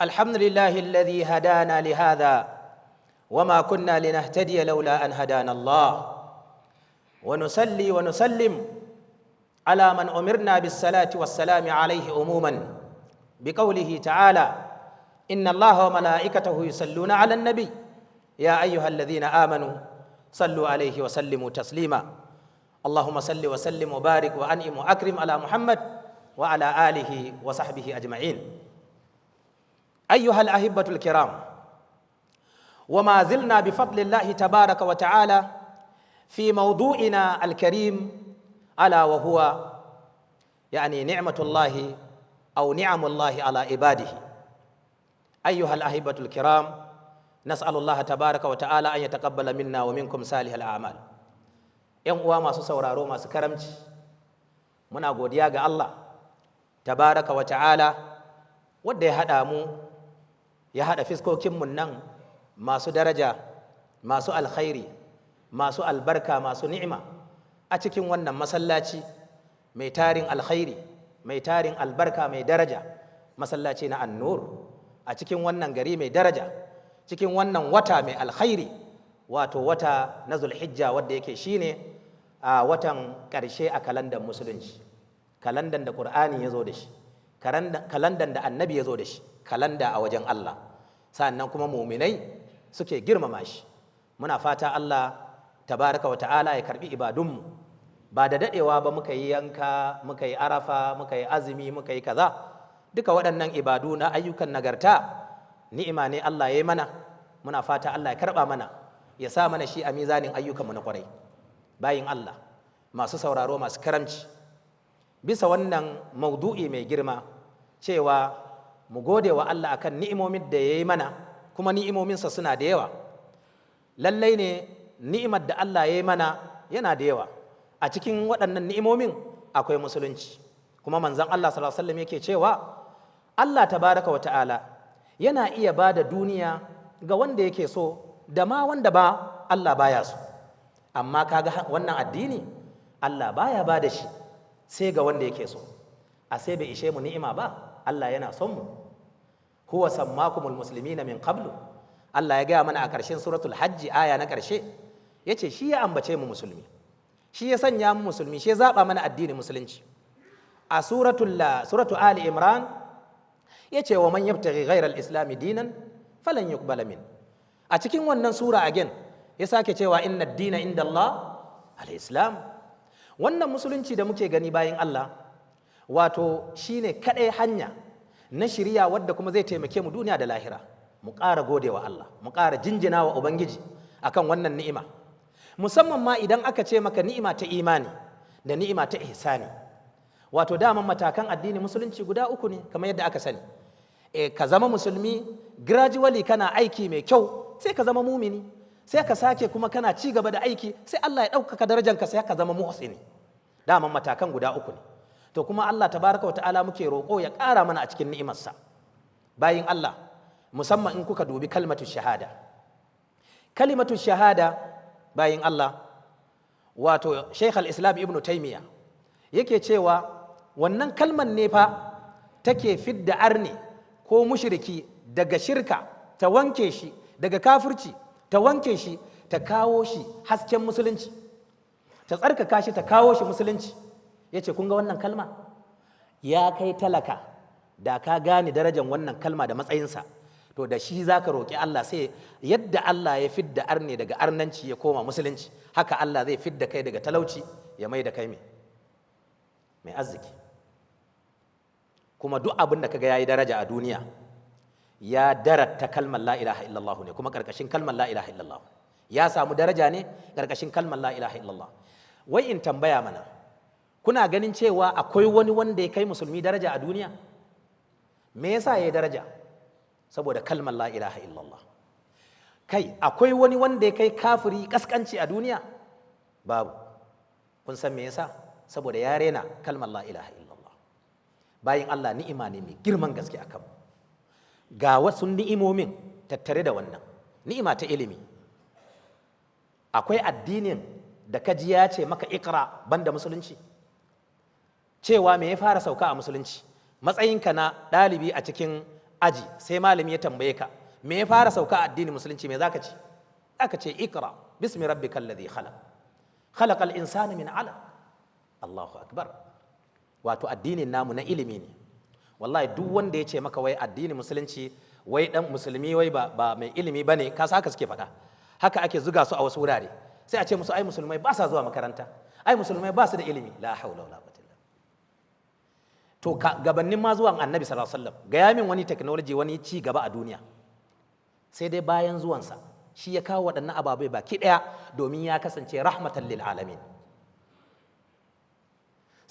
الحمد لله الذي هدانا لهذا وما كنا لنهتدي لولا أن هدانا الله. ونصلي ونسلم على من أمرنا بالصلاة والسلام عليه عموما بقوله تعالى: إن الله وملائكته يصلون على النبي يا أيها الذين آمنوا صلوا عليه وسلموا تسليما. اللهم صل وسلم وبارك وأنعم وأكرم على محمد وعلى آله وصحبه أجمعين. أيها الأحبة الكرام، وما زلنا بفضل الله تبارك وتعالى في موضوعنا الكريم، ألا وهو يعني نعمة الله أو نعم الله على عباده. أيها الأحبة الكرام، نسأل الله تبارك وتعالى أن يتقبل منا ومنكم صالح الأعمال. ‘Yan uwa masu sauraro masu karamci, muna godiya ga Allah tabaraka wa ta'ala wadda ya haɗa mu, ya haɗa fiskokinmu nan masu daraja, masu alkhairi, masu albarka, masu ni'ima a cikin wannan masallaci mai tarin alkhairi, mai tarin albarka, mai daraja, masallaci na Annur, a cikin wannan gari mai daraja, cikin wannan wata mai alkhairi, wato wata na Zulhijja, wadda yake shine a watan ƙarshe a kalandan Musulunci, kalandan da Ƙur'ani ya zo da shi, kalandan da Annabi ya zo da shi, kalanda a wajen Allah, sannan kuma muminai suke girmama shi. Muna fata Allah tabaraka wa ta'ala ya karbi ibadunmu. Ba da dadewa ba muka yi yanka, muka yi Arafa, muka yi azumi, muka yi kaza. Duka waɗannan ibadu na ayyukan nagarta ni'ima ne Allah ya yi mana. Muna fata Allah ya karba mana, ya sa mana shi a mizanin ayyukanmu na kwarai. Bayin Allah masu sauraro masu karamci, bisa wannan maudu'i mai girma cewa mu gode wa Allah akan ni'imomin da ya yi mana, kuma ni'imominsa suna da yawa. Lallai ne ni'imar da Allah ya yi mana yana da yawa. A cikin waɗannan ni'imomin akwai Musulunci. Kuma Manzon Allah sallallahu alaihi wasallam yake cewa Allah tabaraka wa ta'ala yana iya ba da duniya ga wanda yake so da ma wanda ba Allah baya so, amma kaga wannan addini Allah baya ba da shi sai ga wanda yake so. A sai bai ishe mu ni'ima ba Allah yana son mu? Huwa sammakumul muslimina min qablu. Allah ya gaya mana a ƙarshen Suratul Hajji, aya na ƙarshe, ya ce shi ya ambace mu musulmi, shi ya sanya mu musulmi, shi ya zaɓa mana addinin Musulunci. A Suratu Ali Imran ya ce: wa man yabtaghi ghayra al-islam dinan falan yuqbala min. A cikin wannan sura again ya sake cewa: inna ad-dina inda Allah al-islam. Wannan Musulunci da muke gani, bayan Allah, wato shine kadai hanya na shiriya wadda kuma zai taimake mu duniya da lahira. Mu ƙara godewa Allah, mu ƙara jinjina wa Ubangiji akan wannan ni'ima, musamman ma idan aka ce maka ni'ima ta imani da ni'ima ta ihsani. Wato daman matakan addini Musulunci guda uku ne, kamar yadda aka sani. Ka zama musulmi, gradually kana aiki mai kyau, sai ka zama mumini. Sai ka sake kuma kana ci gaba da aiki, sai Allah ya ɗaukaka darajanka, sai ka zama muhsini. Daman matakan guda uku ne. To kuma Allah tabaraka wa ta'ala muke roƙo ya ƙara mana a cikin ni'imarsa. Bayin Allah, musamman in kuka dubi kalmatu shahada, kalimatu shahada, bayin Allah, wato Sheikh al-Islam Ibn Taymiya yake cewa wannan kalman ne fa take fidda arne ko mushriki daga shirka, ta wanke shi daga kafirci, ta wanke shi, ta kawo shi hasken Musulunci, ta tsarkaka shi, ta kawo shi Musulunci. Ya ce kun ga wannan kalma, ya kai talaka, da ka gane darajar wannan kalma da matsayinsa, to da shi za ka roƙi Allah, sai yadda Allah ya fidda arne daga arnanci ya koma Musulunci, haka Allah zai fidda kai daga talauci ya mai da kai mai arziki. Kuma duk abin da kaga yayi daraja a duniya, ya daratta kalmar la ilaha illallah ne, kuma karkashin kalmar la ilaha illallah ya samu daraja ne, karkashin kalmar la ilaha illallah. Wai in tambaya mana, kuna ganin cewa akwai wani wanda ya kai musulmi daraja a duniya? Me yasa ya yi daraja? Saboda kalmar la ilaha illallah. Kai, akwai wani wanda ya kai kafiri kaskanci a duniya? Babu. Kun san me yasa? Saboda ya rena kalmar la ilaha illallah. Bayin Allah, ni'ima ne mai girman gaske a kanmu. Ga wasu ni'imomin tattare da wannan ni'ima ta ilimi. Akwai addinin da kaji ya ce maka ikra banda Musulunci? Cewa me ya fara sauka a Musulunci, matsayinka na ɗalibi a cikin aji sai malami ya tambaye ka me ya fara sauka a addinin musulunci, me zaka ce? Aka ce اقرأ باسم ربك الذي خلق خلق الإنسان من علق. Allahu akbar. Wato addinin namu na ilimi ne. Wallahi duk wanda ya ce maka wai addinin musulunci, wai dan musulmi wai ba mai ilimi bane, ka haka suke faɗa, haka ake zuga su a wasu wurare, sai a ce musu ai musulmai ba sa zuwa makaranta, ai musulmai ba su da ilimi. لا حول ولا قوة. To gabanin ma zuwan Annabi صلى الله عليه وسلم, gaya min wani technology, wani ci gaba a duniya? Sai dai bayan zuwansa shi ya kawo waɗannan ababai baki ɗaya, domin ya kasance رحمة للعالمين.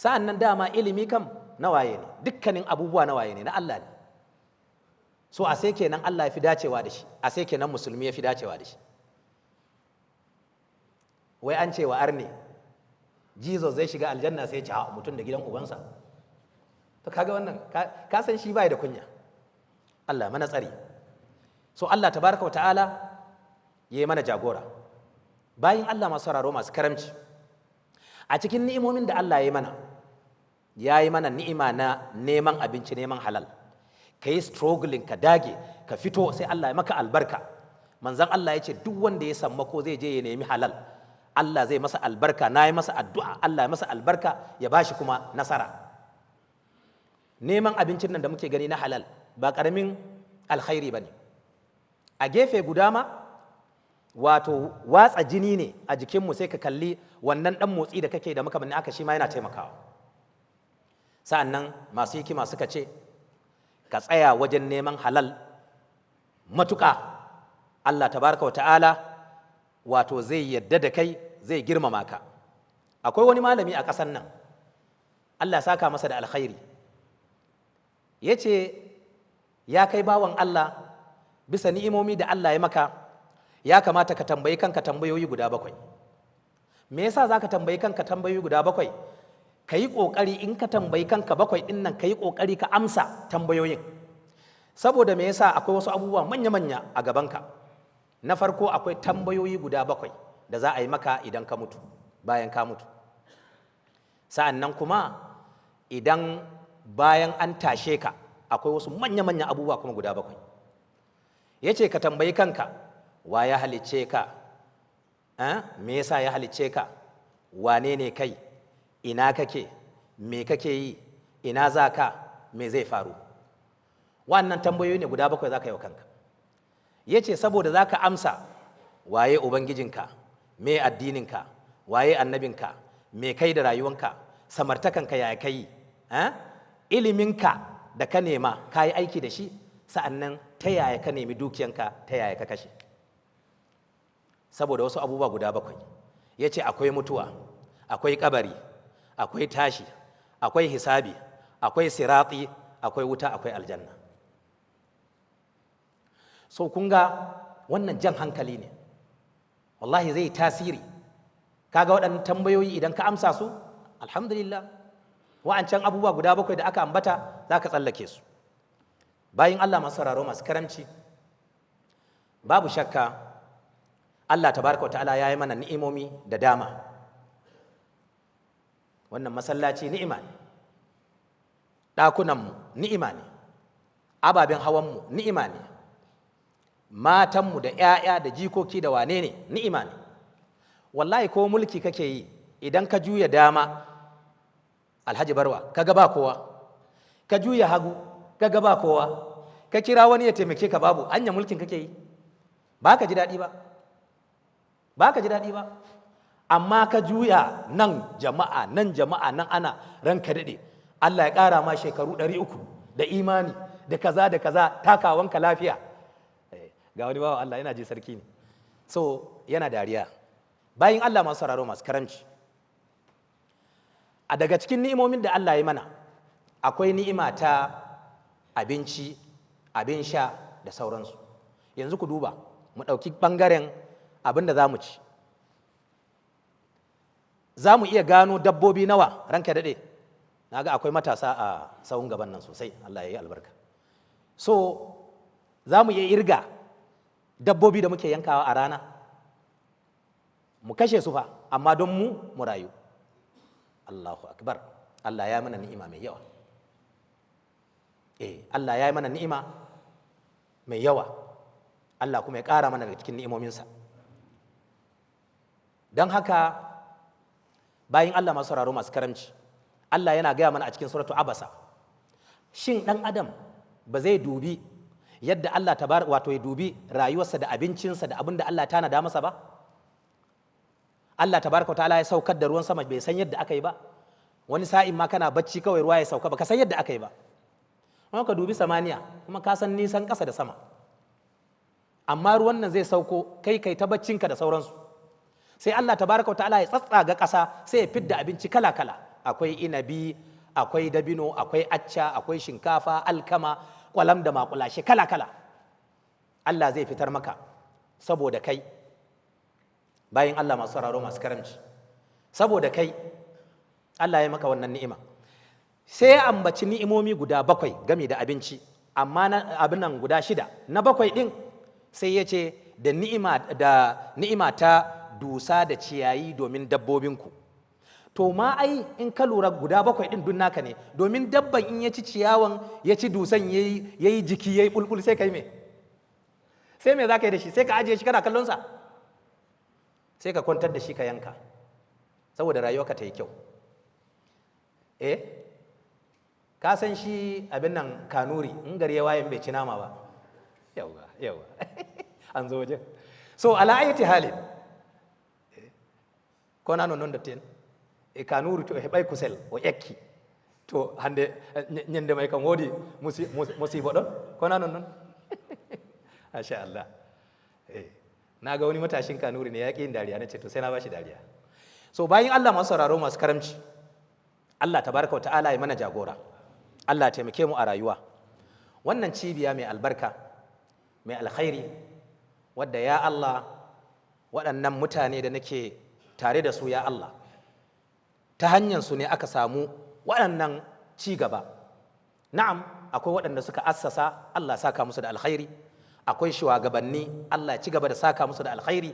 Sa'an nan dama ilimi kam na waye ne? Dukkanin abubuwa na waye ne? Na Allah ne. So a sai kenan Allah ya fi dacewa da shi, a sai kenan musulmi ya fi dacewa da shi. Wai an ce wa arne Jesus zai shiga aljanna, sai ya ce mutum da gidan ubansa. To kaga wannan ka san shi bai da kunya. Allah mana tsari. So Allah تبارك وتعالى ya yi mana jagora. Bayin Allah masu sauraro, masu karamci, a cikin ni'imomin da Allah ya yi mana, ya yi mana ni'ima na neman abinci, neman halal. Ka yi struggling, ka dage, ka fito, sai Allah ya maka albarka. Manzon Allah ya ce duk wanda ya sammako zai je ya nemi halal, Allah zai masa albarka. Na yi masa addu'a Allah ya masa albarka, ya bashi kuma nasara. Neman abincin nan da muke gani na halal ba ƙaramin alkhairi ba ne. A gefe guda ma wato watsa jini ne a jikinmu, sai ka kalli wannan ɗan motsi da kake da makamannin aka, shi ma yana taimakawa. Sa'an nan masu hikima suka ce ka tsaya wajen neman halal matuƙa, Allah تبارك وتعالى wato zai yadda da kai, zai girmama ka. Akwai wani malami a ƙasar nan, Allah saka masa da alkhairi, ya ce ya kai bawan Allah, bisa ni'imomi da Allah ya maka, ya kamata ka tambayi kanka tambayoyi guda bakwai. Me yasa za ka tambayi kanka tambayoyi guda bakwai? Ka yi ƙoƙari in ka tambayi kanka bakwai ɗin nan, ka yi ƙoƙari ka amsa tambayoyin. Saboda me yasa? Akwai wasu abubuwa manya-manya a gabanka. Na farko, akwai tambayoyi guda bakwai da za a yi maka idan ka mutu, bayan ka mutu. Sa'an nan kuma idan bayan an tashe ka, akwai wasu manya-manya abubuwa kuma guda bakwai. Ya ce ka tambayi kanka: wa ya halicce ka? Me yasa ya halicce ka? Wane ne kai? Ina kake? Me kake yi? Ina za ka? Me zai faru? Wannan tambayoyi ne guda bakwai za ka yi wa kanka. Ya ce saboda za ka amsa waye ubangijinka, me addininka, waye annabinka, me kai da rayuwanka, samartakanka ya kai, iliminka da ka nema ka yi aiki da shi, sa'annan ta yaya ka nemi dukiyanka, ta yaya ka kashe. Saboda wasu abubuwa guda bakwai. Ya ce akwai mutuwa, akwai kabari, akwai tashi, akwai hisabi, akwai sirati, akwai wuta, akwai aljanna. So kun ga wannan jan hankali ne, wallahi zai tasiri. Kaga waɗannan tambayoyi idan ka amsa su, alhamdulillah, wa'ancan abubuwa guda bakwai da aka ambata za ka tsallake su. Bayin Allah masu sauraro, masu karamci, babu shakka Allah تبارك وتعالى ya yi mana ni'imomi da dama. Wannan masallaci ni'ima ne, ɗakunanmu ni'ima ne, ababen hawanmu ni'ima ne, matanmu da 'ya'ya da jikoki da wane ne ni'ima ne. Wallahi ko mulki kake yi, idan ka juya dama, Alhaji Barwa, ka ga ba kowa, ka juya hagu ka ga ba kowa, ka kira wani ya taimake ka babu, anya mulkin kake yi? Ba ka ji daɗi ba, ba ka ji daɗi ba. Amma ka juya nan, jama'a nan, jama'a nan, ana ranka daɗe, Allah ya ƙara ma shekaru 300 da imani da kaza da kaza, takawanka lafiya. Ga wani bawa Allah yana ji, sarki ne, so yana dariya. Bayin Allah masu sauraro, masu karamci, a daga cikin ni'imomin da Allah ya mana akwai ni'ima ta abinci, abin sha da sauransu. Yanzu ku duba, mu ɗauki ɓangaren abin da za mu ci. Za mu iya gano dabbobi nawa? Ranka daɗe, na ga akwai matasa a sahun gaban nan sosai, Allah ya yi albarka. So za mu iya irga dabbobi da muke yankawa a rana mu kashe su fa, amma don mu mu rayu? Allahu akbar. Allah ya mana ni'ima mai yawa. Eh, Allah ya yi mana ni'ima. mai yawa. Allah kuma ya ƙara mana daga cikin ni'imominsa. Don haka, bayin Allah masu sauraro masu karamci, Allah yana gaya mana a cikin suratu Abasa, shin ɗan adam ba zai dubi yadda Allah tabar, wato ya dubi rayuwarsa da abincinsa da abin da Allah tanada masa ba? Allah tabaraka ta'ala ya saukar da ruwan sama, bai san yadda aka yi ba. Wani sa'in ma kana bacci kawai ruwa ya sauka, ba ka san yadda aka yi ba. Kuma ka dubi samaniya, kuma ka san nisan ƙasa da sama, amma ruwan nan zai sauko, kai kai ta baccinka da sauransu. Sai Allah tabaraka ta'ala ya tsatsaga ƙasa, sai ya fidda abinci kala kala. Akwai inabi, akwai dabino, akwai acca, akwai shinkafa, alkama, kwalam da makulashe kala kala. Allah zai fitar maka saboda kai. Bayin Allah masu sauraro masu karamci, saboda kai Allah ya maka wannan ni'ima. Sai ya ambaci ni'imomi guda bakwai game da abinci, amma na abin nan guda shida, na bakwai din sai ya ce da ni'ima ta dusa da ciyayi domin dabbobinku. To ma ai in ka lura, guda bakwai din dun naka ne, domin dabban in ya ci ciyawan, ya ci dusan, yayi jiki, yayi bulbul, sai kai me? Sai me za ka yi da shi? Sai ka ajiye shi kana kallon sa? Sai ka kwantar da shi ka yanka saboda rayuwarka ta yi kyau. Eh, ka san shi abin nan Kanuri, in gari ya waye bai ci nama ba, yawa yawa, an zo wajen. So ala ayati halin, ko na non dotten e Kanuri to e heɓay kusel o ƴekki to hande ñande may kam woodi musibo ɗon ko na non noon. Masha Allah. Eh, na ga wani matashin Kanuri ne ya ƙi yin dariya, na ce to sai na bashi dariya. So bayin Allah masu sauraro masu karamci, Allah tabaraka wa ta'ala ya mana jagora, Allah ya taimake mu a rayuwa. Wannan cibiya mai albarka, mai alkhairi, wadda ya Allah waɗannan mutane da nake tare da su, ya Allah, ta hanyar su ne aka samu waɗannan ci gaba. Na'am, akwai waɗanda suka assasa, Allah saka musu da alkhairi. Akwai shugabanni, Allah ya ci gaba da saka musu da alkhairi.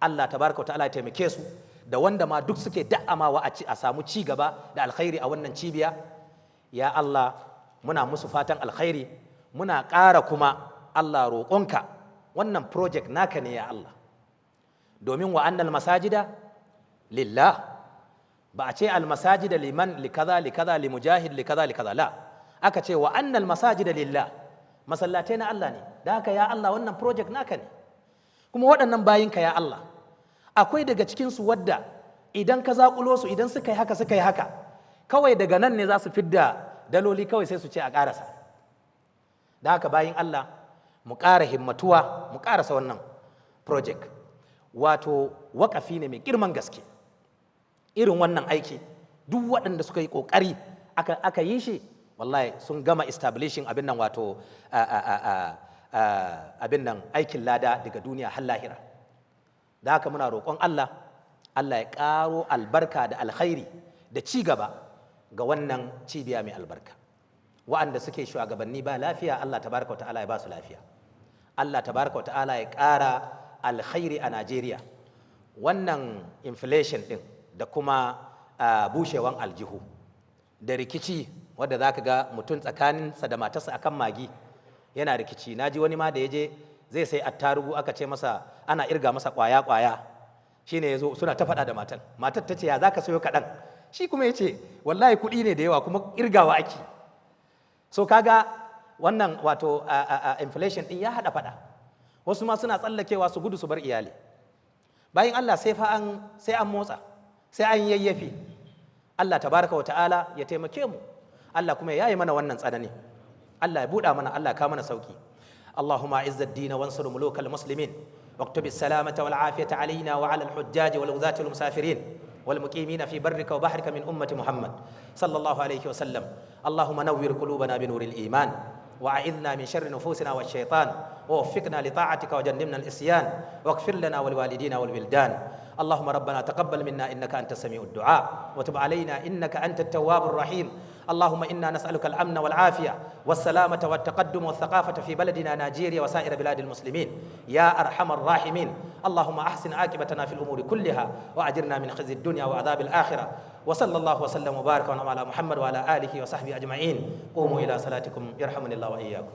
Allah tabaraka wa ta'ala ya taimake su, da wanda ma duk suke da'amawa a samu ci gaba da alkhairi a wannan cibiya. Ya Allah, muna musu fatan alkhairi. Muna ƙara kuma Allah roƙonka, wannan project naka ne ya Allah, domin wa annal masajida lillah. Ba a ce al masajida liman likaza likaza li mujahid likaza likaza, la, aka ce wa annal masajida lillah, masallatai na Allah ne. Da haka ya Allah, wannan project naka ne, kuma waɗannan bayinka ya Allah, akwai daga cikinsu wadda idan ka zaƙulo su, idan suka yi haka, suka yi haka, kawai daga nan ne za su fidda daloli kawai sai su ce a ƙarasa. Da haka bayin Allah, mu ƙara himmatuwa mu ƙarasa wannan project. Wato waƙafi ne mai girman gaske irin wannan aiki. Duk waɗanda suka yi ƙoƙari aka yi shi, wallahi sun gama establishing abin nan, wato abin nan aikin lada daga duniya har lahira. Da haka muna roƙon Allah, Allah ya ƙaro albarka da alkhairi da ci gaba ga wannan cibiya mai albarka. Wa'anda suke shugabanni ba lafiya, Allah tabaraka wa ta'ala ya ba su lafiya. Allah tabaraka wa ta'ala ya ƙara alkhairi a Najeriya. Wannan inflation din da kuma bushewan aljihu da rikici wadda za ka ga mutum tsakaninsa da matarsa akan Maggi yana rikici. Na ji wani ma da ya je zai sai attarugu, aka ce masa ana irga masa kwaya kwaya, shine ya zo suna ta faɗa da matan. Matar ta ce, "Ya za ka sayo kaɗan?" Shi kuma ya ce, "Wallahi kuɗi ne da yawa kuma irgawa ake." So kaga wannan wato inflation din ya haɗa faɗa. Wasu ma suna tsallakewa su gudu su bar iyali. Bayin Allah, sai fa an sai an motsa, sai an yayyafi. Allah tabaraka wa ta'ala ya taimake mu. Allah kuma ya yi mana wannan tsanani. Allah ya buɗa mana, Allah ya kawo mana sauki. اللهم اعز الدين وانصر ملوك المسلمين، واكتب السلامة والعافية علينا وعلى الحجاج والغزاة والمسافرين والمقيمين في برك وبحرك من أمة محمد صلى الله عليه وسلم. اللهم نور قلوبنا بنور الإيمان، وأعذنا من شر نفوسنا والشيطان، ووفقنا لطاعتك وجنبنا العصيان، واغفر لنا ولوالدينا والولدان. اللهم ربنا تقبل منا إنك أنت السميع الدعاء، وتب علينا إنك أنت التواب الرحيم. اللهم إنا نسألك الأمن والعافية والسلامة والتقدم والثقافة في بلدنا نيجيريا وسائر بلاد المسلمين يا أرحم الراحمين. اللهم أحسن عاقبتنا في الأمور كلها، وأجرنا من خزي الدنيا وعذاب الآخرة. وصلى الله وسلم وبارك على محمد وعلى آله وصحبه أجمعين. قوموا إلى صلاتكم يرحمني الله وإياكم.